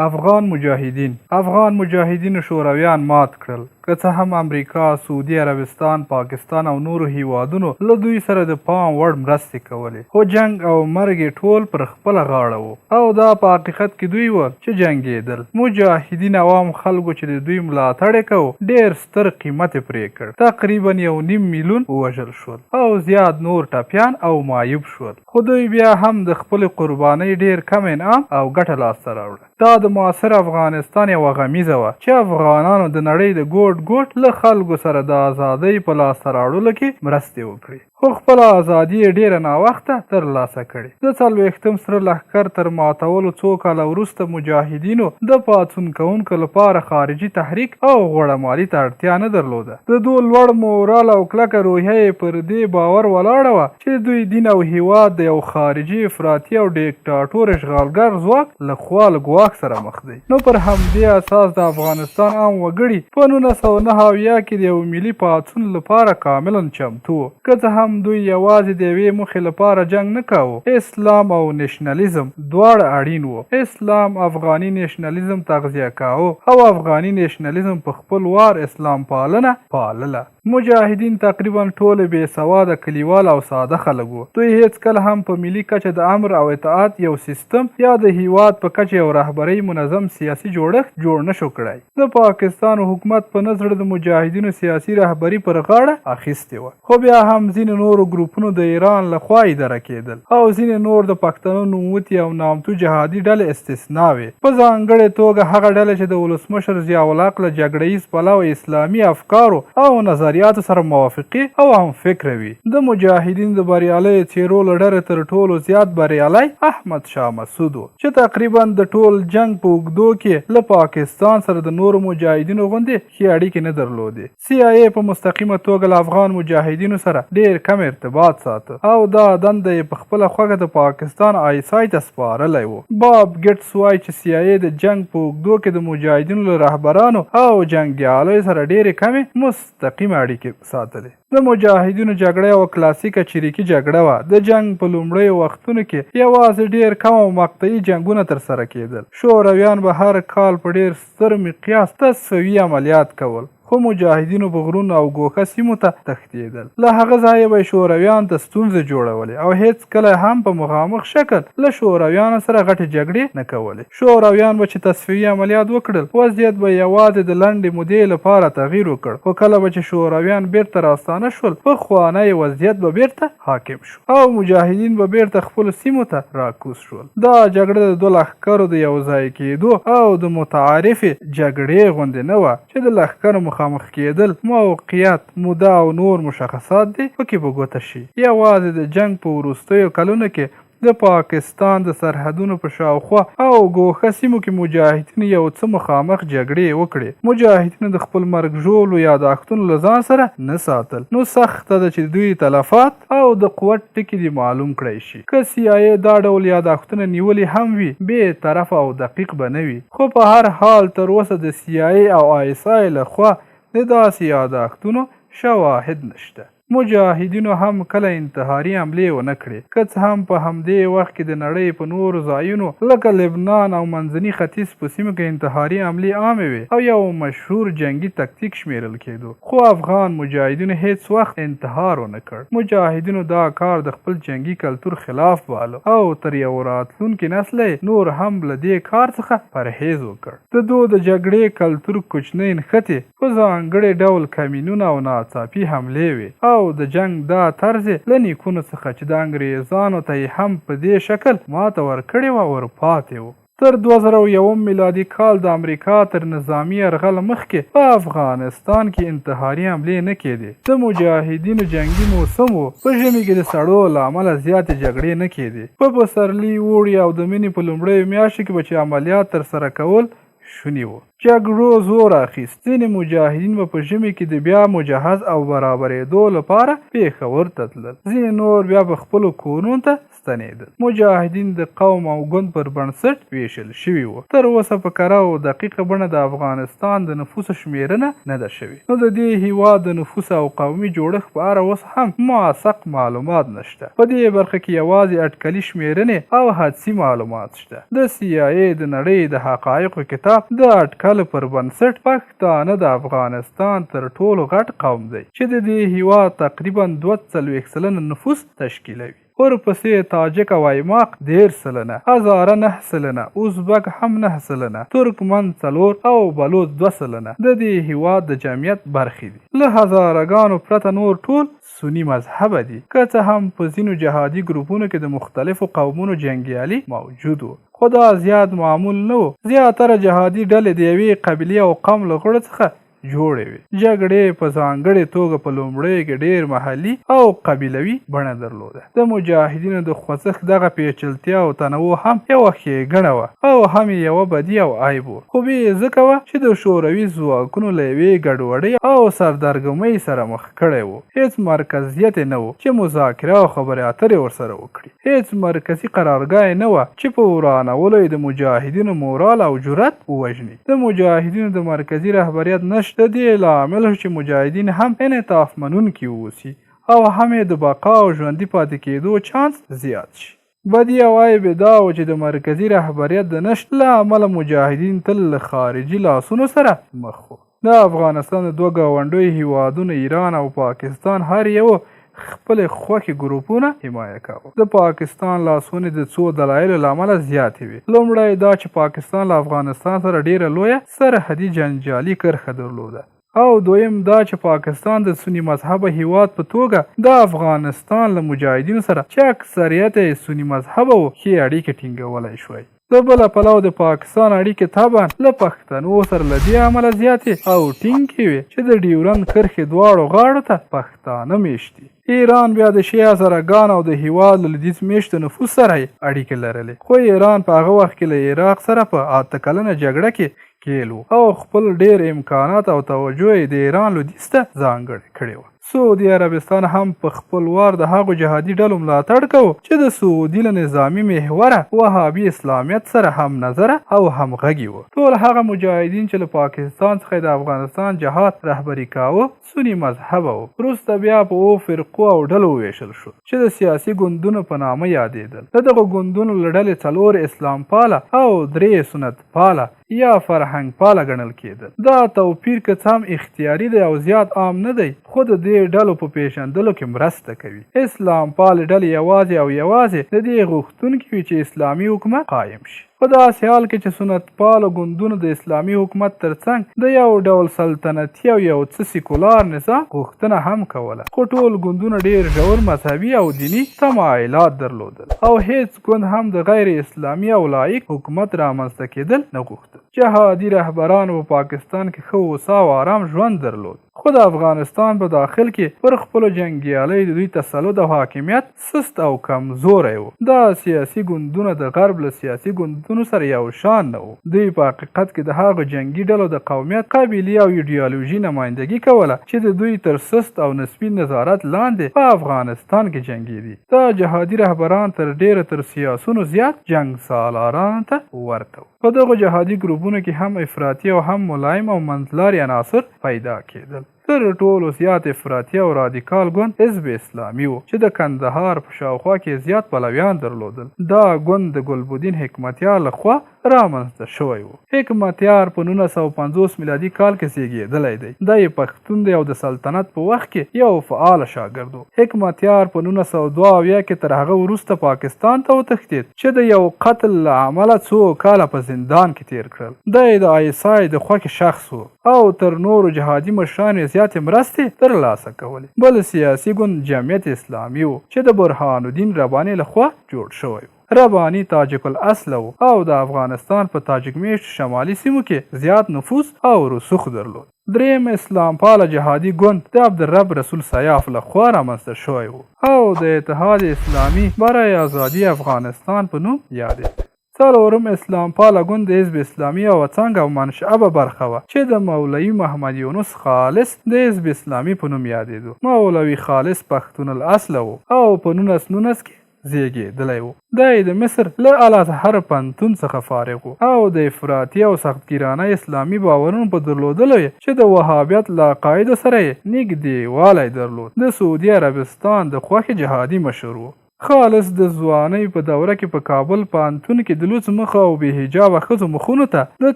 افغان مجاهدین افغان مجاهدینو شورویان مات کړل. که څه هم امریکا، سعودي عربستان، پاکستان او نورو هیوادونو له دوی سره د پام وړ مرستې کولې، خو جنګ او مرګ یې ټول پر خپله غاړه وو او دا په حقیقت کې دوی ول چې جنګېدل. مجاهدین او عام خلکو چې د دوی ملاتړ یې کاوه، ډېر ستر قیمت یې پرې کړ. تقریباً یو نیم میلیون ووژل شول او زیات نور ټپیان او معیوب شول. خو دوی بیا هم د خپلې قربانۍ ډېر کم انعام او ګټه لاسته راوړه. دا د معاصر افغانستان یوه غمیزه وه چې افغانانو د نړۍ د ګوټ ګوټ له خلکو سره د ازادۍ په لاسته راوړلو کې مرستې وکړې، خو خپله ازادي یې ډېره ناوخته تر لاسه کړې. د څلوېښتم سره لښکر تر ماتولو څو کاله وروسته مجاهدینو د پاڅون کوونکو لپاره خارجي تحریک او غوړه مالي ته اړتیا نه درلوده. د دوی لوړ مورال او کلکه روحیه یې پر دې باور ولاړه وه چې د دوی دین او هیواد د یو خارجي افراطي او ډیکټاټور اشغالګر ځواک له خوا له ګواښ سره مخ دی. نو پر همدې اساس د افغانستان عام وګړي په 1979 کې د یو ملي پاڅون لپاره کاملاً چمتو وو. که څه هم دوی یوازې د یوې موخې لپاره جنګ نه کاوه، اسلام او نشنلیزم دواړه اړین وو. اسلام افغاني نشنلیزم تغذیه کاوه او افغاني نشنلیزم په خپل وار اسلام پالنه پالله. مجاهدین تقریباً ټول بې سواده کلیوال او ساده خلک وو. دوی هېڅکله هم په ملي کچه د امر او اطاعت یو سیستم یا د هېواد په کچه یو رهبرۍ منظم سیاسي جوړښت جوړ نه شو کړای. د پاکستان حکومت په نه زړه د مجاهدینو سیاسي رهبري پر غاړه اخیستې وه، خو بیا هم ځینې نورو ګروپونو د ایران له خوا اداره کېدل او ځینې نور د پښتنو نوموتي او نامتو جهادي ډلې استثنا وې، په ځانګړې توګه هغه ډلې چې د ولسمشر ضیاءالحق له جګړه ییز پلوه اسلامي افکارو او نظریاتو سره موافقې او همفکره وي. د مجاهدینو د بریالیو څېرو له ډلې تر ټولو زیات بریالی احمد شاه مسعود و، چې تقریباً د ټول جنګ په اوږدو کې له پاکستان سره د نورو مجاهدینو غوندې ښې اړیکې نه درلودې. سي آی اې په مستقیمه توګه له افغان مجاهدینو سره ډېر کم ارتباط ساته او دا دنده یې په خپله خوښه د پاکستان آی اس آی ته سپارلی و. باب ګیټس وايي چې سي آی اې د جنګ په اوږدو کې د مجاهدینو له رهبرانو او جنګیالیو سره ډېرې کمې مستقیمې اړیکې ساتلې. د مجاهدینو جګړه یوه کلاسیکه چریکي جګړه وه. د جنګ په لومړیو وختونو کې یوازې ډېر کم او مقطعي جنګونه ترسره کېدل. شورویان به هر کال په ډېر ستر مقیاس تصفوي عملیات کول، خو مجاهدینو به غرونو او ګوښه سیمو ته تښتېدل. له هغه ځایه به یې شورویانو ته ستونزې جوړولې او هېڅکله یې هم په مخامخ شکل له شورویانو سره غټې جګړې نه کولې. شورویان به چې تصفیوي عملیات وکړل، وضعیت به یې یوازې د لنډې مودې لپاره تغییر وکړ، خو کله به چې شورویان بېرته راستانه شول، پخوانی وضعیت به بېرته حاکم شو او مجاهدین به بېرته خپلو سیمو ته راکوز شول. دا جګړه د دوه لښکرو د یو ځای کېدو او د متعارفې جګړې غوندې نه وه چې د لښکرو مخامخ کېدل، موقعیت، موده او نور مشخصات دې پکې په ګوته شي. یوازې د جنګ په وروستیو کلونو کې د پاکستان د سرحدونو په شاوخوا او ګوښه سیمو کې مجاهدینو یو څه مخامخ جګړې وکړې. مجاهدینو د خپل مرګ ژوبلو یاداښتونو له ځان سره نه ساتل، نو سخته ده چې د دوی تلفات او د قوت ټکي دې معلوم کړای شي. که سي آی اې دا ډول یاداښتونه نیولي هم وي، بې طرفه او دقیق به نه وي. خو په هر حال تر اوسه د سي آی اې او آی اس آی له خوا د داسې یاداښتونو شواهد نشته. مجاهدینو هم کله انتحاري حملې ونه کړې. که څه هم په همدې وخت کې د نړۍ په نورو ځایونو لکه لبنان او منځني ختیځ په سیمو کې انتحاري حملې عامې وې او یو مشهور جنګي تکتیک شمېرل کېدو، خو افغان مجاهدینو هېڅ وخت انتحار ونه کړ. مجاهدینو دا کار د خپل جنګي کلتور خلاف باله او تر یو راتلونکي نسله یې نور هم له دې کار څخه پرهېز وکړ. د دوئ د جګړې کلتور کوچنۍ نښتې، په ځانګړې ډول کمینونه او ناڅاپي حملې وې او د جنګ دا طرز یې له نیکونو څخه چې د انګریزانو ته یې هم په دې شکل ماته ورکړې وه ورپاتې و. تر 2001 میلادي کال د امریکا تر نظامي یرغل مخکې په افغانستان کې انتحاري حملې نه کېدې. د مجاهدینو جنګي موسم و، په ژمي کې د سړو له امله زیاتې جګړې نه کېدې. په پسرلي، اوړي او د مني په لومړیو میاشتو کې به چې عملیات ترسره کول شوني وو. جګړو زور اخیست. ځینې مجاهدین به په ژمي کې د بیا مجهز او برابرېدو لپاره پېښور ته تلل، ځینې نور بیا به خپلو کورونو ته ستنېدل. مجاهدین د قوم او ګوند پر بنسټ وېشل شوي وو. تر اوسه په کره او دقیقه بڼه د افغانستان د نفوسو شمېرنه نه ده شوې، نو د دې هېواد د نفوسو او قومي جوړښت په اړه اوس هم موثق معلومات نشته. په دې برخه کې یوازې اټکلي شمېرنې او حدسي معلومات شته. د سي آی اې د نړۍ د حقایقو کتاب د اټکل پر بنسټ پښتانه د افغانستان تر ټولو غټ قوم دی چې د دې هیواد تقریبا 42% نفوس تشکیلوي. ورپسې تاجک او ایماق 30%، هزاره 9%، ازبک هم 9%، ترکمن 4 او بلوڅ 2% د دې هیواد د جمعیت برخې دي. له هزاره ګانو پرته نور ټول سني مذهبه دي. که څه هم په ځینو جهادي ګروپونو کې د مختلفو قومونو جنګیالي موجود وو، خو دا زیات معمول نه وو. زیاتره جهادي ډلې د یوې قبیلې او قوم له غړو څخه جوړې وې. جګړې په ځانګړې توګه په لومړیو کې ډېر محلي او قبیلوي بڼه درلوده. د مجاهدینو د خوځښت دغه پېچلتیا او تنوع هم یوه ښېګڼه وه او هم یې یوه بدي او عیب و. خو بې یې ځکه وه چې د شوروي ځواکونو له یوې ګډوډۍ او سردرګمۍ سره مخ کړی و، هېڅ مرکزیت یې نه و چې مذاکره او خبرې اترې ورسره وکړي، هېڅ مرکزي قرارګاه یې نه وه چې په ورانولو یې د مجاهدینو مورال او جرات ووژني. د مجاهدینو د مرکزي رهبریت نشت د دې لامل شو چې مجاهدین هم انعطاف منونکي واوسي او هم یې د بقا او ژوندي پاتې کېدو چانس زیات شي. بدي او عیب یې دا و چې د مرکزي رهبریت د نشت له امله مجاهدین تل له خارجي لاسونو سره مخ وو. د افغانستان د دوه ګاونډیو هیوادونو ایران او پاکستان هر یوه خپلې خوښې ګروپونه حمایه کاوه. د پاکستان لاسونې د څو دلایلو له امله زیاتې وې. لومړی دا چې پاکستان له افغانستان سره ډیره لویه سرحدي جنجالي کرښه درلوده او دویم دا چې پاکستان د سني مذهبه هیواد په توګه د افغانستان له مجاهدینو سره چې اکثریت یې سني مذهبه وو ښې اړیکې ټینګولای شوای. له بله پلوه د پاکستان اړیکې طبعا له پښتنو سره له دې امله زیاتې او ټینګې وې چې د ډیورند کرښې دواړو غاړو ته پښتانه میشت دي. ایران بیا د شیعه هزاره ګانو او د هیواد له لویدیځ میشتو نفوس سره یې اړیکې لرلې، خو ایران په هغه وخت کې له عراق سره په اته کلنه جګړه کې ښکیل و او خپل ډیر امکانات او توجه یې د ایران لویدیځ ته ځانګړې کړې وه. سعودي عربستان هم په خپل وار د هغو جهادي ډلو ملاتړ کاوه چې د سعودي له نظامي محوره وهابي اسلامیت سره همنظره او همغږي وو. ټول هغه مجاهدین چې له پاکستان څخه یې د افغانستان جهاد رهبري کاوه، سني مذهبه وو. وروسته بیا په اوو فرقو او ډلو ووېشل شو چې د سیاسي ګوندونو په نامه یادېدل. د دغو ګوندونو له ډلې څلور اسلامپاله او درې سنت پاله یا فرهنګپاله ګڼل کېدل. دا توپیر که څه هم اختیاري دی او زیات عام نه دی، خو د دې ډلو په پېژندلو کې مرسته کوي. اسلامپالې ډلې یوازې او یوازې د دې غوښتونکې وي چې اسلامي حکومت قایم شي. په داسې حال کې چې سنتپالو ګوندونو د اسلامي حکومت تر څنګ د یو ډول سلطنتي او یو څه سیکولار نظام غوښتنه هم کوله، خو ټول ګوندونو ډېر ژور مذهبي او دیني تمایلات درلودل او هېڅ ګوند هم د غیر اسلامي او لایک حکومت رامنځته کېدل نه غوښتل. جهادي رهبرانو په پاکستان کې ښه هوسا او آرام ژوند درلود، خو د افغانستان په داخل کې پر خپلو جنګیالیو د دوی تسلط او حاکمیت سست او کمزوری و. دا سیاسي ګوندونه د غرب له سیاسي ګوندونو سره یو شان نه وو. دوی په حقیقت کې د هغو جنګي ډلو د قومیت، قبیلې او ایډیالوژي نمایندګي کوله چې د دوی تر سست او نسبي نظارت لاندې په افغانستان کې جنګېدي. دا جهادي رهبران تر ډېره تر سیاسونو زیات جنګسالارانو ته ورته وو. په دغو جهادي ګروپونو کې هم افراطي او هم ملایم او منځلاري عناصر پیدا کېدل. تر ټولو زیات افراطي او رادیکال ګوند حزب اسلامي و چې د کندهار په شاوخوا کې یې زیات پلویان درلودل. دا ګوند د ګلبدین حکمتیار له خوا رامنځته شوی و. حکمتیار په 1950 میلادي کال کې زېږېدلی دی. دی پښتون دی او د سلطنت په وخت کې یو فعال شاګرد و. حکمتیار په 1972 کې تر هغه وروسته پاکستان ته وتښتېد چې د یو قتل له امله څو کاله په زندان کې تېر کړل. دی د آی اس آی د خوښې شخص و او تر نورو جهادي مشرانو یې زیاتې مرستې تر لاسه کولې. بل سیاسي ګوند جمعیت اسلامي و چې د برهان الدین رباني له خوا جوړ شوی و. رباني تاجک الاصله و او د افغانستان په تاجک مېشتو شمالي سیمو کې زیات نفوذ او رسوخ درلود. درېیم اسلامپاله جهادي ګوند د عبدالرب رسول سیاف له خوا رامنځته شوی و او د اتحاد اسلامي برای ازادي افغانستان په نوم یادېده. څلورم اسلامپاله ګوند د حزب اسلامي یوه څانګه او منشعبه برخه وه چې د مولوي محمد یونس خالص د حزب اسلامي په نوم یادېدو. مولوي خالص پښتون الاصله و او په 1919 کې زېږېدلی و. دی د مصر له الازهر پوهنتون څخه فارغ و او د افراطي او سختګیرانه اسلامي باورونو په درلودلو یې چې د وهابیت له عقایدو سره یې نږدېوالی درلود، د سعودي عربستان د خوښې جهادي مشر و. خالص د ځوانۍ په دوره کې په کابل پوهنتون کې د لوڅ مخو او بې حجابه ښځو مخونو ته د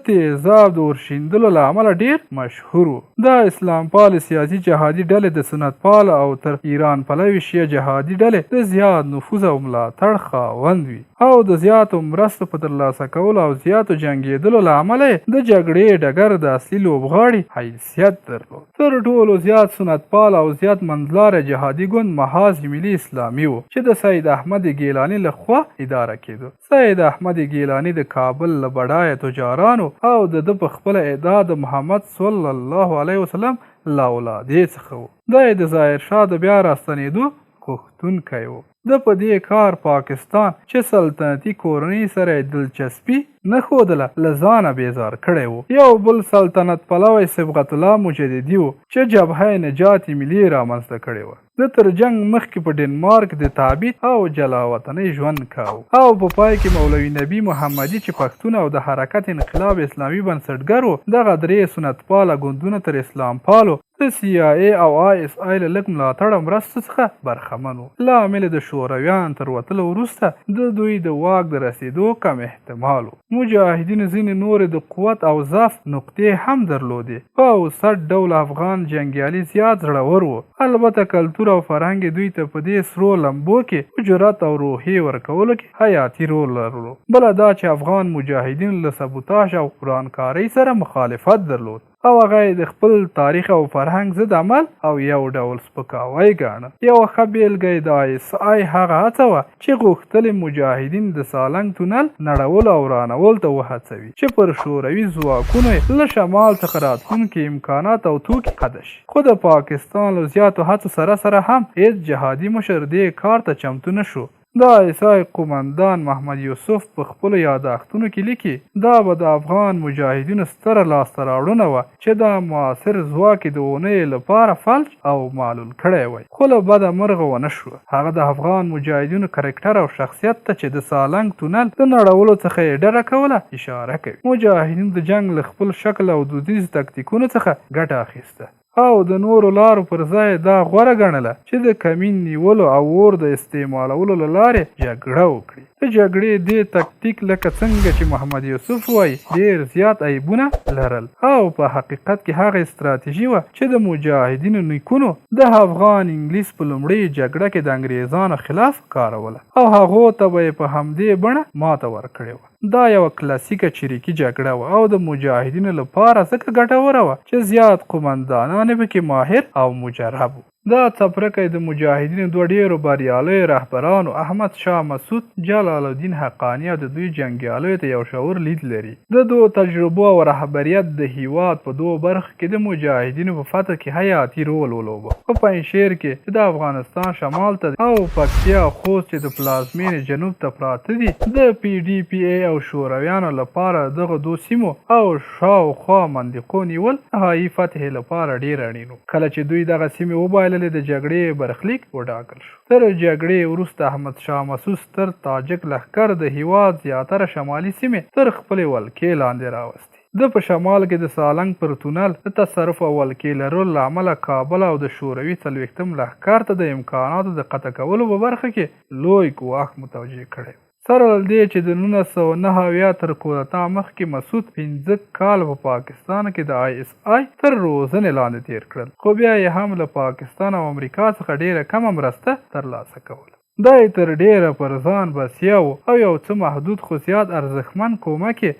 تېزاب د ورشیندلو له امله ډېر مشهور و. دا اسلامپالې سیاسي جهادي ډلې د سنتپالو او تر ایران پلوې شیعه جهادي ډلې د زیات نفوذ او ملاتړ خاوند وي او د زیاتو مرستو په ترلاسه کولو او زیاتو جنګېدلو له امله یې د جګړې ډګر د اصلي لوبغاړي حیثیت درلود. تر ټولو زیات سنتپال او زیات منځلاری جهادي ګوند محاذ ملي اسلامي و چې د سید احمد ګیلاني له خوا اداره کېدو. سید احمد ګیلاني د کابل له بډایه تجارانو او د ده په خپله ادعا د محمد صلی الله علیه وسلم له اولادې څخه و. دی د ظاهرشاه د بیا راستنېدو غوښتونکی و. ده په دې کار پاکستان چې سلطنتي کورنۍ سره یې دلچسپي نه ښودله، له ځانه بېزار کړی و. یو بل سلطنت پلوی صبغت الله مجددي و چې جبهه نجات ملي یې رامنځته کړې وه. ده تر جنګ مخکې په ډنمارک د تابعیت او جلاوطنۍ ژوند کاوه او په پای کې مولوي نبي محمدي چې پښتون او د حرکت انقلاب اسلامي بنسټګر و، دغه درې سنتپاله ګوندونه تر اسلامپالو، د سي آی اې او آی اس آی له لږ ملاتړ او مرستو څخه برخمن وو. لامل یې د شورویانو تر وتلو وروسته د دوی د واک د رسېدو کم احتمال و. مجاهدینو ځینې نورې د قوت او ضعف نقطې هم درلودې. په اوسط ډول افغان جنګیالي زیات زړور وو، البته کلتور او فرهنګ یې دوی ته په دې سرو لمبو کې په جرات او روحیې ورکولو کې حیاتي رول لرلو. بله دا چې افغان مجاهدینو له سبوتاژ او ورانکارۍ سره مخالفت درلود. او هغه یې د خپل تاریخ او فرهنګ ضد عمل او یو ډول سپکاوی ګاڼه. یوه ښه بېلګه یې د آی اس آی هغه هڅه وه چې غوښتل یې مجاهدین د سالنګ تونل نړولو او ورانولو ته وهڅوي چې پر شوروي ځواکونو یې له شمال څخه راتلونکي امکانات او توکي قطع شي. خو د پاکستان له زیاتو هڅو سره سره هم هېڅ جهادي مشر دې کار ته چمتو نه شو. د آی اس آی قومندان محمد یوسف په خپلو یاداښتونو کې لیکي، دا به د افغان مجاهدینو ستره لاسته راوړنه وه چې دا معاصر ځواک یې د اونیو لپاره فلج او معلول کړی وای، خو له بده مرغه ونه شوه. هغه د افغان مجاهدینو کرکټر او شخصیت ته چې د سالنګ تونل د نړولو څخه یې ډډه کوله، اشاره کوي. مجاهدینو د جنګ له خپل شکل او دودیزو تکتیکونو څخه ګټه اخیسته. او د نورو لارو پر ځای یې دا غوره ګڼله چې د کمین نیولو او اور د استعمالولو له لارې جګړه وکړي. د جګړې دې تکتیک لکه څنګه چې محمد یوسف وايي ډېر زیات عیبونه لرل او په حقیقت کې هغه استراتیژي وه چې د مجاهدینو نیکونو د افغان انګلیس په لومړۍ جګړه کې د انګریزانو خلاف کاروله او هغو ته به یې په همدې بڼه ماته ورکړې وه. دا یوه کلاسیکه چریکي جګړه وه او د مجاهدینو لپاره ځکه ګټوره وه چې زیات قومندانان یې پکې ماهر او مجرب وو. دا څپرکی د مجاهدینو دوه ډېرو بریالیو رهبرانو احمد شاه مسعود، جلال الدین حقاني او د دوی جنګیالیو ته یو ژور لید لري. د دوو تجربو او رهبریت د هیواد په دوو برخو کې د مجاهدینو په فتح کې حیاتي رول ولوباوه. په پنجشیر کې چې د افغانستان شمال ته دی او پکتیا او خوست چې د پلازمېنې جنوب ته پراته دي، د پي ډي پي ای او شورویانو لپاره د دغو دوو سیمو او شاوخوا منطقو نیول نهايي فتحې لپاره ډېر اړین وو. کله چې دوی دغه سیمې وبایللې، د جګړې برخلیک وټاکل شو. تر جګړې وروسته احمدشاه مسعود ستر تاجک لښکر د هېواد زیاتره شمالي سیمې تر خپلې ولکې لاندې راوستې. ده په شمال کې د سالنګ پر تونل د تصرف او ولکې لرلو له امله کابل او د شوروي څلوېښتم لښکر ته د امکاناتو د قطع کولو په برخه کې لوی ګواښ متوجه کړی و. سره له دې چې د 1979 تر کودتا مخکې مسعود پنځه کاله په پاکستان کې د آی اس آی تر روزنې لاندې تېر کړل، خو بیا یې هم له پاکستان او امریکا څخه ډېره کمه مرسته ترلاسه کوله. دی تر ډېره پر ځان بسیا و او یو څه محدود خو زیات ارزښتمن کومک یې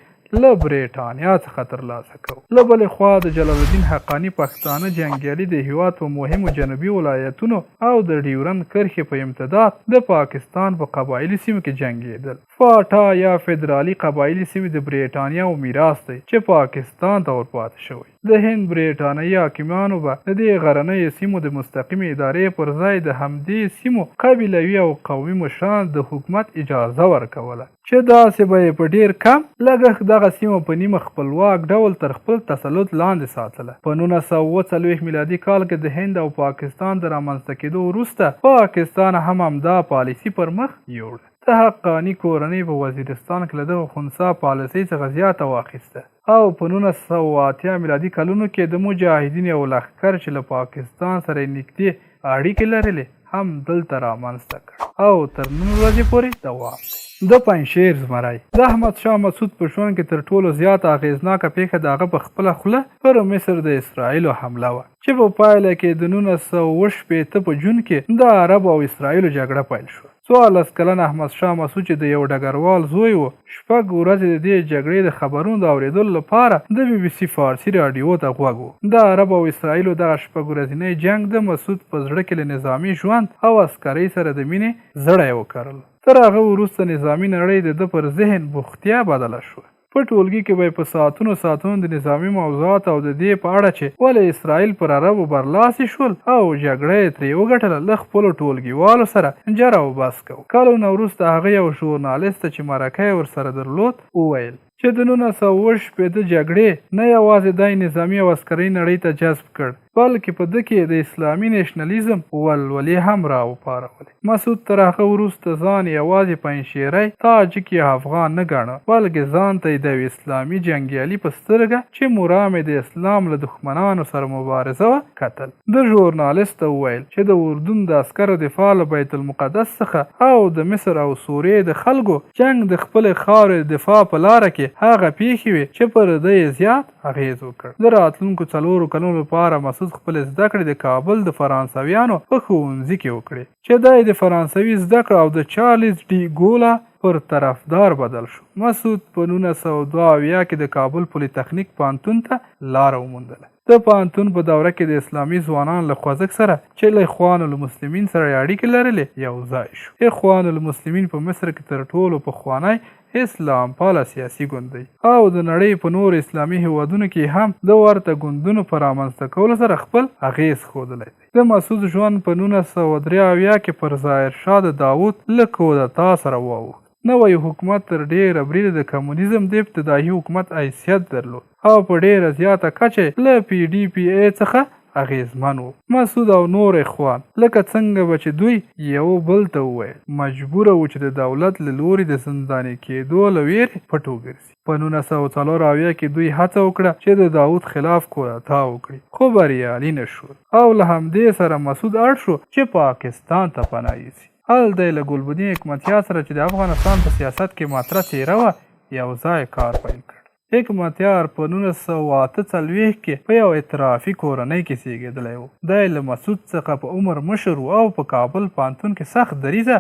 له برېټانیا څخه ترلاسه کاوه. له بلې خوا د جلال الدین حقاني پښتانه جنګیالي د هېواد په مهمو جنوبي ولایتونو او د ډیورند کرښې په امتداد د پاکستان په قبایلي سیمو کې جنګېدل. فاټا یا فدرالي قبایلي سیمې د برېټانیا و میراث دی چې پاکستان ته ورپاتې شوی. د هند برېټانوي حاکمانو به د دې غرنیو سیمو د مستقیمې ادارې پر ځای د همدې سیمو قبیلوي او قومي مشرانو د حکومت اجازه ورکوله، چې داسې به یې په ډېر کم لګښت دغه سیمه په نیمه خپلواک ډول تر خپل تسلط لاندې ساتله. په 1947 میلادي کال کې د هند او پاکستان د رامنځته کېدو وروسته پاکستان هم همدا پالیسي پر مخ یوړه. د حقاني کورنۍ په وزیرستان کې له دغه خنثی پالیسۍ څخه زیاته واخیسته او په 1980 میلادي کلونو کې د مجاهدینو یو لښکر چې له پاکستان سره یې نږدې اړیکې لرلې هم دلته رامنځته کړ او تر نن ورځې پورې دوام دی. د پنجشېر زمری د احمد شاه مسعود په ژوند کې تر ټولو زیاته اغېزناکه پېښه د هغه په خپله خوله پر مصر د اسراییلو حمله وه چې په پایله کې د 1967 په جون کې د عربو او اسراییلو جګړه پیل شوه. 14 کلن احمد شاه مسعود چې د یو ډګروال زوی و، شپږ ورځې د دې جګړې د خبرونو د اورېدلو لپاره د بي بي سي فارسي راډیو ته غوږ و. د عربو او اسراییلو دغه شپږ ورځنی جنګ د مسعود په زړه کې له نظامي ژوند او عسکرۍ سره د مینې زړی وکرلو. تر هغه وروسته نظامي نړۍ د ده پر ذهن بوختیا بدله شوه. په ټولګي کې به یې په ساعتونو ساعتونو د نظامي موضوعاتو او د دې په اړه چې ولې اسرائیل پر عربو برلاسي شول او جګړه یې ترې وګټله له خپلو ټولګیوالو سره جر او بس کوو. کلونه وروسته هغه یو ژورنالست ته چې مرکه یې ورسره درلود وویل، چې د 1967 جګړې نه یوازې دی نظامي او عسکري نړۍ ته جذب کړ، بلکې په ده کې د اسلامي نشنلیزم ولولې هم را وپارولې. مسعود تر هغه وروسته ځان یوازې پنجشېری، تاجک یا افغان نه ګاڼه، بلکې ځان ته یې د یو اسلامي جنګیالي په سترګه چې مرام یې د اسلام له دښمنانو سره مبارزه وه، کتل. ده ژورنالست ته وویل چې د اردن د عسکرو دفاع له بیت المقدس څخه او د مصر او سوریې د خلکو جنګ د خپلې خاورې د دفاع په لاره کې هغه پېښې وې چې پر ده یې زیات اغېز وکړ. د راتلونکو څلورو کلونو لپاره مسعود خپلې زده کړې د کابل د فرانسویانو په ښوونځي کې وکړې، چې دی د فرانسوي زده کړو او د چارلیز ډي ګولا پر طرفدار بدل شو. مسعود په 1972 کې د کابل پولیتخنیک پوهنتون ته لاره وموندله. د پوهنتون په دوره کې د اسلامي ځوانانو له خوځښت سره چې له اخوان المسلمین سره یې اړیکې لرلې، یو ځای شو. اخوان المسلمین په مصر کې تر ټولو پخوانی اسلامپاله سیاسي ګوند دی او د نړۍ په نورو اسلامي هېوادونو کې هم د ورته ګوندونو په رامنځته کولو سره خپل اغېز ښودلی دی. د مسعود ژوند په 1973 کې پر ظاهر شاه د داود له کودتا سره واوښت. نوی حکومت تر ډېره بریده د کمونیزم د ابتدايي حکومت حیثیت درلود او په ډېره زیاته کچه یې له پي ډي پي اې څخه اغېزمن وو. مسعود او نور اخوان لکه څنګه به چې دوی یوه بل ته وویل، مجبوره وو چې د دولت له لوري د زنداني کېدو له وېرې پټ وګرځي. په 1974 کې دوی هڅه وکړه چې د داود خلاف کودتا وکړي، خو بریالي نه شول او له همدې سره مسعود اړ شو چې پاکستان ته پناه یوسي. هلته یې له ګلبدین حکمتیار سره چې د افغانستان په سیاست کې مطرح څېره وه، یو ځای کار پیل کړ. حکمتیار په 1948 کې په یوه اطرافي کورنۍ کې زېږېدلی و. دی له مسعود څخه په عمر مشر و او په کابل پوهنتون کې سخت دریځه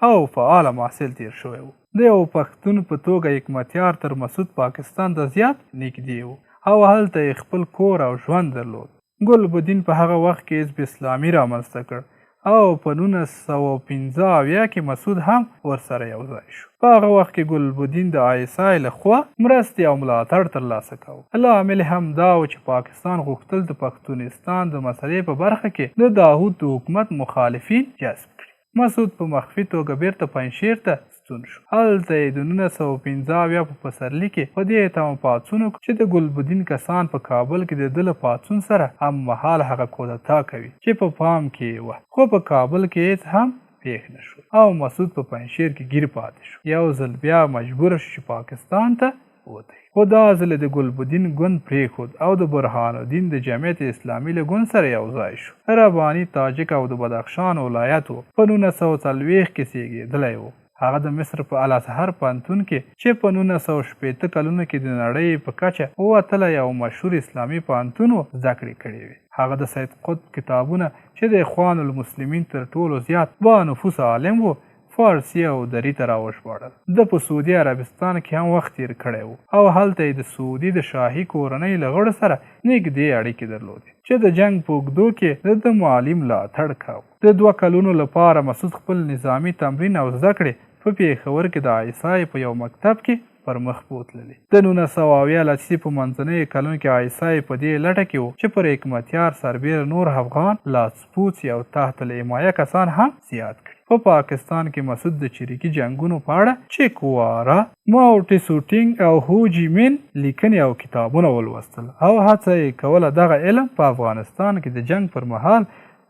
او فعاله محصل تېر شوی و. د یوه پښتون په توګه حکمتیار تر مسعود پاکستان ته زیات نږدې و او هلته یې خپل کور او ژوند درلود. ګلبدین په هغه وخت کې حزب اسلامي رامنځته کړ او په 1975 کې مسعود هم ورسره یو ځای شو. په هغه وخت کې ګلبدین د آی اس آی له خوا مرستې او ملاتړ ترلاسه کاوه. لامل هم دا و چې پاکستان غوښتل د پښتونستان د مسئلې په برخه کې د داود د حکومت مخالفین جذب کړي. مسعود په مخفي توګه بېرته پنجشېر ته ستون شو. هلته یې د 1975 په پسرلي کې په دې تمه پاڅون وکړ چې د ګلبدین کسان په کابل کې د ده له پاڅون سره هممهاله هغه کودتا کوي چې په پام کې یې وه، خو په کابل کې هېڅ هم پېښ نه شول او مسعود په پنجشېر کې ګیر پاتې شو. یو ځل بیا مجبور شو چې پاکستان ته وتښتي. خو دا ځل یې د ګلبدین ګوند پرېښود او د برهان الدین د جمعیت اسلامي له ګوند سره یو ځای شو. رباني تاجک او د بدخشان ولایت و، په 1940 کې زېږېدلی و. هغه د مصر په الازهر پوهنتون کې چې په 1960 کلونو کې د نړۍ په کچه وتلی او مشهور اسلامي پوهنتون و، زده کړې کړې وې. هغه د سید قطب کتابونه چې د اخوان المسلمین تر ټولو زیات با نفوسه عالم و، فارسي او دري ته راوژباړل. ده په سعودي عربستان کې هم وخت تېر کړی و او هلته یې د سعودي د شاهي کورنۍ له غړو سره نږدې اړیکې درلودې چې د جنګ په اوږدو کې د ده مالي ملاتړ کاوه. د دوه کلونو لپاره مسعود خپل نظامي تمرین او زده کړې په پېښور کې د آی اس آی په یو مکتب کې پر مخ بوتللې. د 1970 لسیزې په منځنیو کلونو کې آی اس آی په دې لټه کې و چې پر حکمتیار سربېره نور افغان لاسپوڅي او تحت الحمایه کسان هم زیات کړي. په پاکستان کې مسعود د چریکي جنګونو په اړه چه کوارا، ماو ټسو ټینګ او هو جي مین لیکنې او کتابونه ولوستل او هڅه یې کوله دغه علم په افغانستان کې د جنګ پر مهال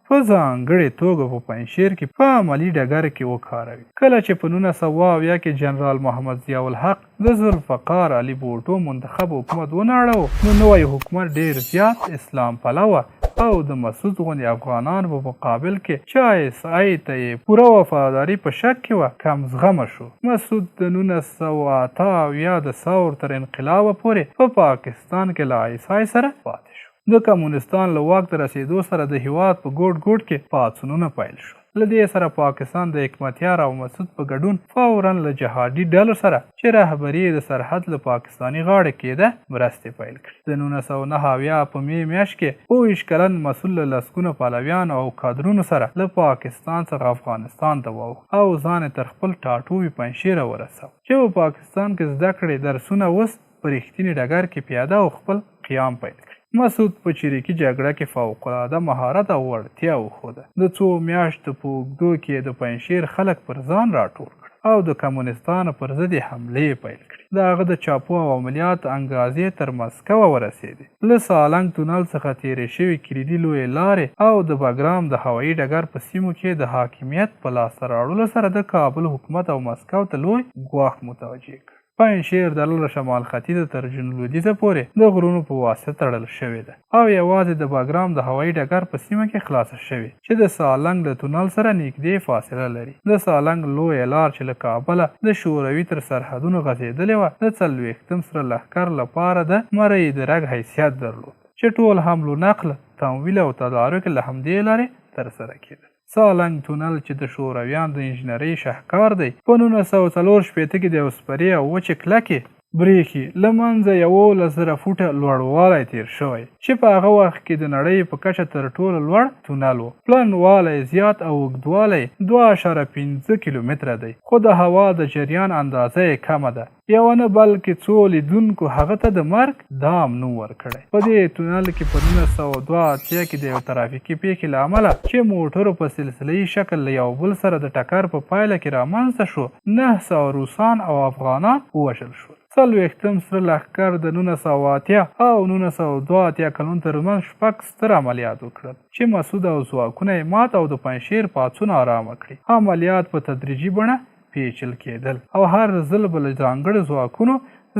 په ځانګړې توګه په پنجشېر کې په عملي ډګر کې وکاروي. کله چې په 1970 کې جنرال محمد ضیاءالحق د ذوالفقار علي بوټو منتخب حکومت ونړاوه، نو نوی حکومت ډېر زیات اسلام پلوه او د مسعود غوندې افغانانو په مقابل کې چې آی اس آی ته یې پوره وفاداري په شک کې وه، کم زغمه شو. مسعود د 1978 د ثور تر انقلابه پورې په پاکستان کې له آی اس آی سره پاتې شو. د کمونستان له واک ته رسېدو سره د هېواد په ګوټ ګوټ کې پاڅونونه پیل شول. له دې سره پاکستان د حکمتیار او مسعود په ګډون فوراً له جهادي ډلو سره چې رهبري یې د سرحد له پاکستاني غاړې کېده، مرستې پیل کړې. د 1979 په مې میاشت کې 27 کلن مسعود له لسګونه پلویانو او کادرونو سره له پاکستان څخه افغانستان ته واوښت او ځان یې تر خپل ټاټوبي پنجشېره ورساوه چې په پاکستان کې زده کړې درسونه اوس په رښتیني ډګر کې پیاده او خپل قیام پیل کړي. مسعود په چریکي جګړه کې فوق العاده مهارت او وړتیا وښوده. د څو میاشتو په اوږدو کې یې د پنجشیر خلک پر ځان راټول کړل او د کمونستانو پر ضد یې حملې پیل کړې. د هغه د چاپو او عملیاتو انګازې تر مسکوه ورسېدې. له سالنګ تونل څخه تېرې شوې کلیدي لویې لارې او د بګرام د هوایي ډګر په سیمو کې د حاکمیت په لاسته راوړلو سره د کابل حکومت او مسکو ته لوی ګواښ متوجه کړ. پنجشېر دره له شمال ختیځه تر جنوب لویدیځه پورې د غرونو په واسطه تړل شوې ده او یوازې د بګرام د هوایي ډګر په سیمه کې خلاصه شوې چې د سالنګ له تونل سره نږدې فاصله لري. د سالنګ لویه لار چې له کابله د شوروي تر سرحدونو غځېدلې وه، د څلوېښتم سره لښکر لپاره د مرۍ د رګ حیثیت درلود چې ټول حمل و نقل، تمویل او تدارک له همدې لارې ترسره کېدل. سالنګ تونل چې د شورویانو د انجنیرۍ شهکار دی، په 1964 کې د یو سپرې او وچې کلکې برېښې له منځه 11,000 فوټه لوړوالی تېر شوی چې په هغه وخت کې د نړۍ په کچه تر ټولو لوړ تونل و. پلنوالی زیات او اوږدوالی یې 2.5 کیلومتره دی، خو د هوا د جریان اندازه یې کمه ده. یوه نه بلکې څو لیدونکو هغه ته د مرګ دام نوم ورکړی. په دې تونل کې په 1982 کې د یوې ترافیکي پېښې له امله چې موټرو په سلسله یي شکل له یو بل سره د ټکر په پایله کې رامنځته شو، 900 روسان او افغانان ووژل شول. څلوېښتم سره لښکر د 1980 او 1982 کلونو ترمنځ شپږ ستر عملیات وکړل چې مسعود او ځواکونه یې مات او د پنجشېر پاڅون آرامه کړي. عملیات په تدریجي بڼه پیچل کېدل او هر ځل به له ځانګړو ځواکونو،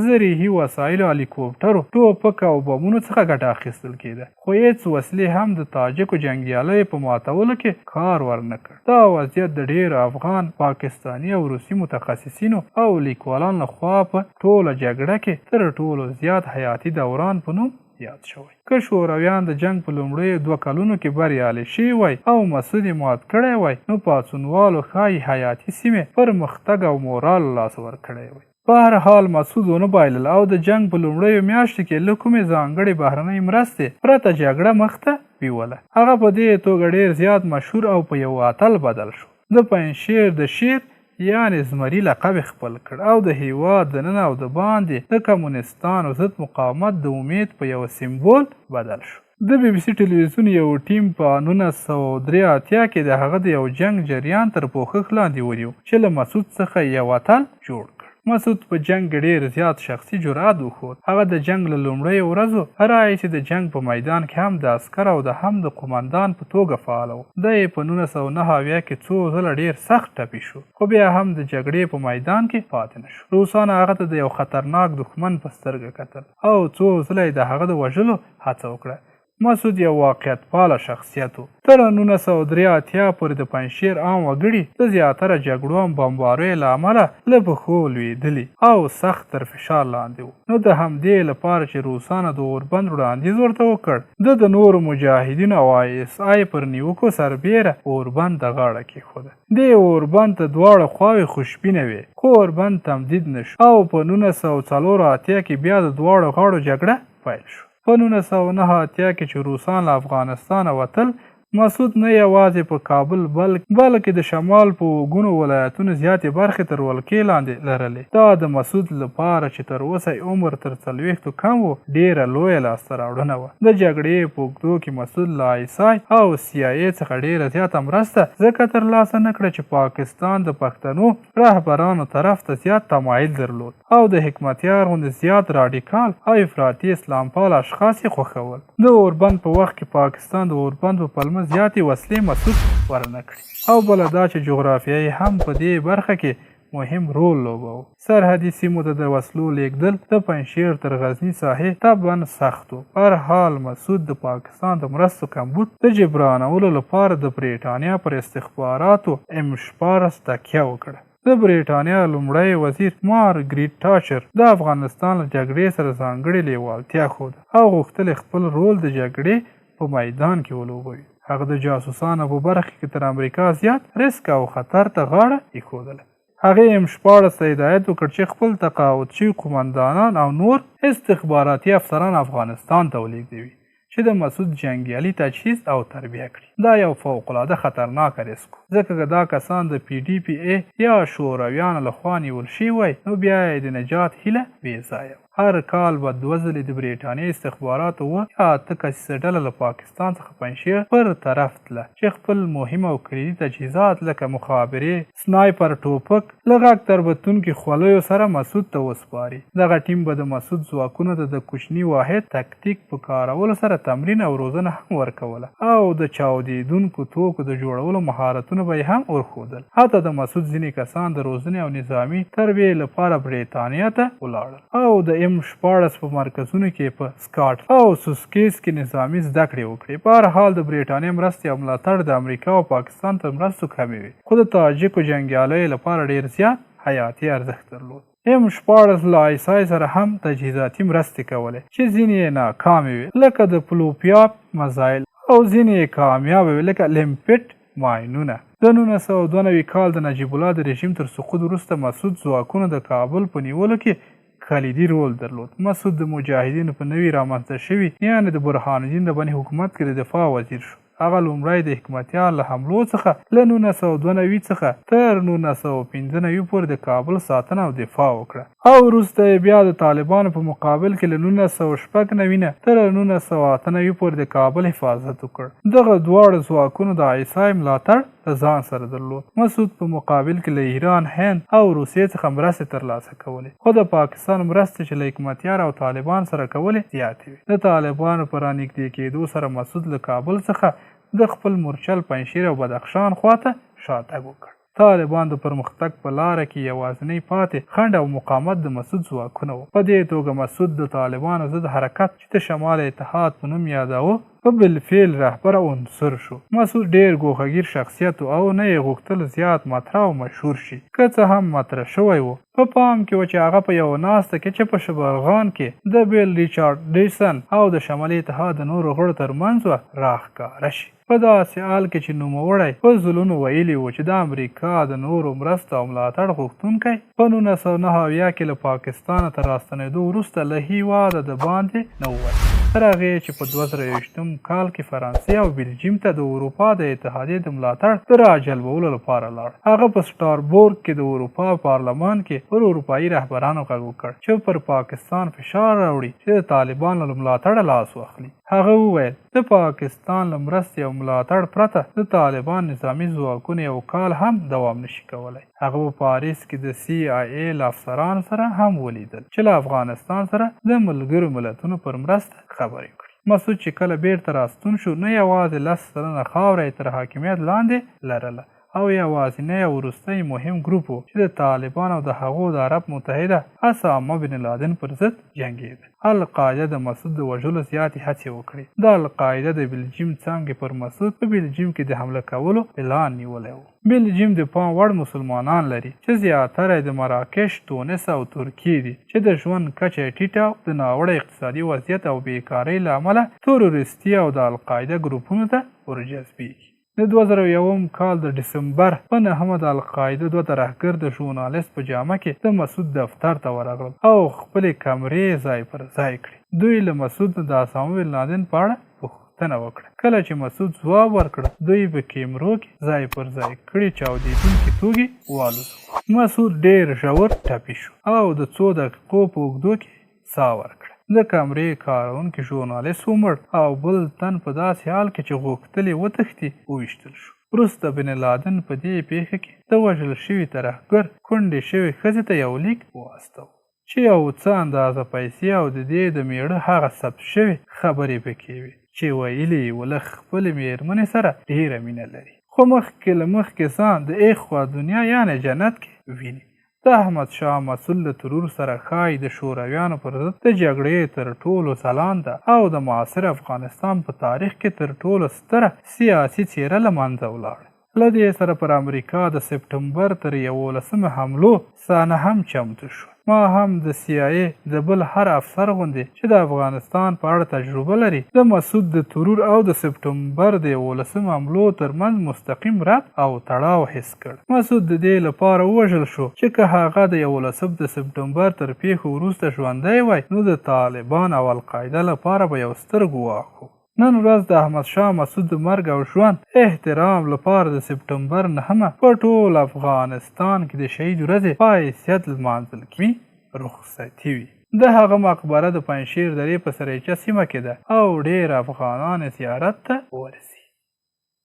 زرهي وسایلو، هلیکوپټرو، ټوپک او بمونو څخه ګټه اخیستل کېده، خو هېڅ وسلې هم د تاجکو جنګیالیو په ماتولو کې کار ورنه کړ. دا وضعیت د ډېرو افغان، پاکستاني او روسي متخصصینو او لیکوالانو له خوا په ټوله جګړه کې تر ټولو زیات حیاتي دوران په نوم یاد شوی. که شورویان د جنګ په لومړیو دوه کلونو کې بریالي شوي وای او مسعود یې مات کړی وای، نو پاڅونوالو ښايي حیاتي سیمې، پرمختګ او مورال له لاسه ورکړی وای. په هر حال مسعود ونه بایلله او د جنګ په لومړیو میاشتو کې له کومې ځانګړې بهرنۍ مرستې پرته جګړه مخته بیوله. هغه په دې توګه ډېر زیات مشهور او په یوه اتل بدل شو. د پنجشېر د شېر یعنې زمري لقب یې خپل کړ او د هېواد دننه او د باندې د کمونستانو ضد مقاومت د امید په یوه سمبول بدل شو. د بي بي سي ټلویزیون یو ټیم په 1983 کې د هغه د یو جنګ جریان تر پوښښ لاندې ونیو چې له مسعود څخه یې یو اتل جوړ کړ. مسعود په جنګ کې ډېر زیات شخصي جرأت وښود. هغه د جنګ له لومړیو ورځو راهیسې د جنګ په میدان کې هم د عسکر او د هم د قومندان په توګه فعال و. دی په 1979 کې څو ځله ډېر سخت ټپي شو، خو بیا هم د جګړې په میدان کې پاتې نه شو. روسانو هغه ته د یو خطرناک دښمن په سترګه کتل او څو ځله یې د هغه د وژلو هڅه وکړه. مسعود یو واقعیت پاله شخصیت و. تر 1983 پورې د پنجشېر عام وګړي د زیاتره جګړو او بمباریو له امله له پښو لوېدلي او سخت تر فشار لاندې وو، نو د همدې لپاره چې روسانو د اوربند وړاندیز ورته وکړ، ده د نورو مجاهدینو او آی اس آی پر نیوکو سربېره اوربند ته غاړه کېښوده. دې اوربند ته دواړه خواوې خوشبینه وې، خو اوربند تمدید نه شو او په 1984 کې بیا د دواړو غاړو جګړه پیل شوه. په 1989 کې چې روسان له افغانستانه وتل، مسعود نه یوازې په کابل بلکې د شمال په اووه ګونو ولایتونو زیاتې برخې تر ولکې لاندې لرلې. دا د مسعود لپاره چې تر اوسه یې عمر تر څلوېښتو کم و، ډېره لویه لاسته راوړنه وه. د جګړې په اوږدو کې مسعود له آی اس آی او سي آی اې څخه ډېره زیاته مرسته ځکه تر لاسه نه کړه چې پاکستان د پښتنو رهبرانو طرف ته زیات تمایل درلود او د حکمتیار غوندې زیات راډیکال او افراطي اسلامپال اشخاص یې خوښول. د اوربند په وخت کې پاکستان د اوربند په پلمه زیاتې وسلې مسعود ورنه کړې او بله دا چې جغرافیه یې هم په دې برخه کې مهم رول لوباوه. سرحدي سیمو ته د وسلو لېږدل د پنجشېر تر غزني ساحې طبعاً سخت و. بهرحال مسعود د پاکستان د مرستو کمبود د جبرانولو لپاره د برېټانیا پر استخباراتو ایم 16 تکیه وکړه. د برېټانیا لومړی وزیر مارګریټ تاچر د افغانستان له جګړې سره ځانګړې لېوالتیا ښوده او غوښتل یې خپل رول د جګړې په میدان کې ولوبوي. هغه د جاسوسانو په برخه کې تر امریکا زیات ریسک او خطر ته غاړه ایښودله. هغې ایم 16 ته هدایت وکړ چې خپل تقاعد شوي قومندانان او نور استخباراتي افسران افغانستان ته ولېږدوي چې د مسعود جنګیالي تجهیز او تربیه کړي. دا یو فوق العاده خطرناک ریسک و، ځکه که دا کسان د پي ډي پي ای یا شورویانو له خوا نیول شوي وای، نو بیا یې د نجات هیله بې ځایه وه. هر کال به دوه ځلې د برېټانیې استخباراتو اووه یا اته کسیزه ډله له پاکستان څخه پنجشېر پر طرف تله چې خپل مهم او کلیدي تجهیزات لکه مخابرې، سنایپر ټوپک، له غږ تربتونکي خولیو سره مسعود ته وسپاري. دغه ټیم به د مسعود ځواکونو ته د کوچني واحد تکتیک په کارولو سره تمرین او روزنه هم ورکوله او د چاودېدونکو توکو د جوړولو مهارتونه به یې هم ورښودل. حتی د مسعود ځینې کسان د روزنې او نظامي تربیې لپاره برېتانیا ته ولاړل او د ایم 16 په مرکزونو کې په سکاټ او سوسکیس کې نظامي زده کړې وکړې. په هر حال د برېټانیا مرستې او ملاتړ د امریکا او پاکستان تر مرستو کمې وې، خو د تاجکو جنګیالیو لپاره ډېر زیات حیاتي ارزښت درلود. ایم 16 له آی اس آی سره هم تجهیزاتي مرستې کولې چې ځینې یې ناکامې وې لکه د پلوپیاپ مزایل او ځینې یې کامیابې وې لکه لیمپټ ماینونه. د 1992 کال د نجیب الله د رژیم تر سقوط وروسته مسعود ځواکونو د کابل په نیولو کې کلیدي رول درلود. مسعود د مجاهدینو په نوي رامنځته شوي یعنې د برهان الدین رباني حکومت کې د دفاع وزیر شو. هغه لومړی د حکمتیار له حملو څخه له 1992 څخه تر 1995 پورې د کابل ساتنه او دفاع وکړه او وروسته یې بیا د طالبانو په مقابل کې له 1996 نه تر 1998 پورې د کابل حفاظت وکړ. دغه دواړو ځواکونو د آی اس آی ملاتړ له ځان سره درلود. مسعود په مقابل کې له ایران، هند او روسیې څخه مرستې ترلاسه کولې، خو د پاکستان مرستې چې له حکمتیار او طالبان سره کولې زیاتې وې. د طالبانو په رانږدې کېدو سره مسعود له کابل څخه د خپل مورچل پنجشیر او بدخشان خواته شاتګ وکړ. طالبان د پرمختګ په لاره کې یوازینی پاتې خنډ او مقاومت د مسعود ځواکونه وو. په دې توګه مسعود د طالبانو ضد حرکت چې د شمال اتحاد په نوم یاداوه، په بالفعل رهبر او عنصر شو. مسعود ډېر ګوښه ګیر شخصیت و او نه یې غوښتل زیات مطرح او مشهور شي. که څه هم مطرح شوی و، په پام کې و چې هغه په یوه ناسته کې چې په شبرغان کې د بیل ریچارډ ډیسن او د شمالي اتحاد د نورو غړو ترمنځ وه، راښکاره شي. په داسې حال کې چې نوموړی په ځلونو ویلي وو چې د امریکا د نورو مرستو او ملاتړ غوښتونکی، په 1979 کې له پاکستانه تر راستنېدو وروسته له هېواده د باندې نه ووت، تر هغې چې په 2021 کال کې فرانسې او بلجیم ته د اروپا د اتحادیې د ملاتړ د راجلبولو لپاره لاړ. هغه په سټاربورګ کې د اروپا پارلمان کې پر اروپايي رهبرانو غږ وکړ چې پر پاکستان فشار راوړي چې د طالبانو له ملاتړه لاس واخلي. هغه وویل، د پاکستان له مرستې او ملاتړ پرته د طالبان نظامي ځواکونه یو کال هم دوام نه شي کولی. هغه په پاریس کې د سي آی اې له افسرانو سره هم ولیدل چې له افغانستان سره د ملګرو ملتونو پر مرسته خبرې وکړي. مسعود چې کله بېرته راستون شو، نه یوازې 10% خاوره یې تر حاکمیت لاندې لرله او یوازینی او وروستی مهم ګروپ و چې د طالبانو او د هغو د عرب متحده اسامه بن لادن پر ضد جنګېده. القاعده د مسعود د وژلو زیاتې هڅې وکړې. د القاعده د بلجیم څانګې پر مسعود په بلجیم کې د حمله کولو پلان نیولی و. بلجیم د پام وړ مسلمانان لري چې زیاتره یې د مراکش، تونس او ترکیې دي چې د ژوند کچه یې ټیټه او د ناوړه اقتصادي وضعیت او بېکارۍ له امله تروریستي او د القاعده ګروپونو ته ورجذبېږي. د 2001 کال د ډسمبر په نهمه د القاعده دوه ترهګر د ژورنالست په جامه کې د مسعود دفتر ته ورغلل او خپلې کمرې یې ځای پر ځای کړې. دوی له مسعود نه د اسامه بن لادن په اړه پوښتل. پوښتنه وکړه. کله چې مسعود ځواب ورکړ، دوی په کیمرو کې ځای پر ځای کړي چاودېدونکي توکي والوزول. مسعود ډېر ژور ټپي شو او د څو دقیقو په اوږدو کې ساه ورکړه. د کمرې کاروونکي ژورنالیست ومړ او بل تن په داسې حال کې چې غوښتل یې وتښتي، وویشتل شو. وروسته بن لادن په دې پېښه کې د وژل شوي ترهګر کونډې شوې ښځې ته یو لیک واستاوه چې یو څه اندازه پیسې او د دې د مېړه هغه ثبت شوې خبرې پکې وې چې ویلي یې و له خپلې مېرمنې سره ډېره مینه لري خو مخکې له مخکې ځان د اخوا دنیا یعنې جنت کې ویني. د احمد شاه مسعود له ترور سره ښايي د شورویانو پر ضد د جګړې تر ټولو ځلانده او د معاصر افغانستان په تاریخ کې تر ټولو ستره سیاسي څېره له منځه ولاړه. له دې سره پر امریکا د سپټمبر تر یوولسمې حملو صحنه هم چمتو شوه. ما هم د سي آی اې د بل هر افسر غوندې چې د افغانستان په اړه تجربه لري، د مسعود د ترور او د سپټمبر د یوولسمې حملو تر منځ مستقیم ربط او تړاو حس کړ. مسعود د دې لپاره ووژل شو چې که هغه د یوولسم د سپټمبر تر پېښو وروسته ژوندی وای، نو د طالبان او القاعده لپاره به یو ستر ګواښ و. نن ورځ د احمد شاه مسعود د مرګ او ژوند احترام لپاره د سپټمبر نهمه په ټول افغانستان کې د شهید ورځې په حیثیت لمانځل کېږي، رخصتي وي. د هغه مقبره د پنجشېر درې په سریچه سیمه کې ده او ډېر افغانان یې زیارت ته ورځي.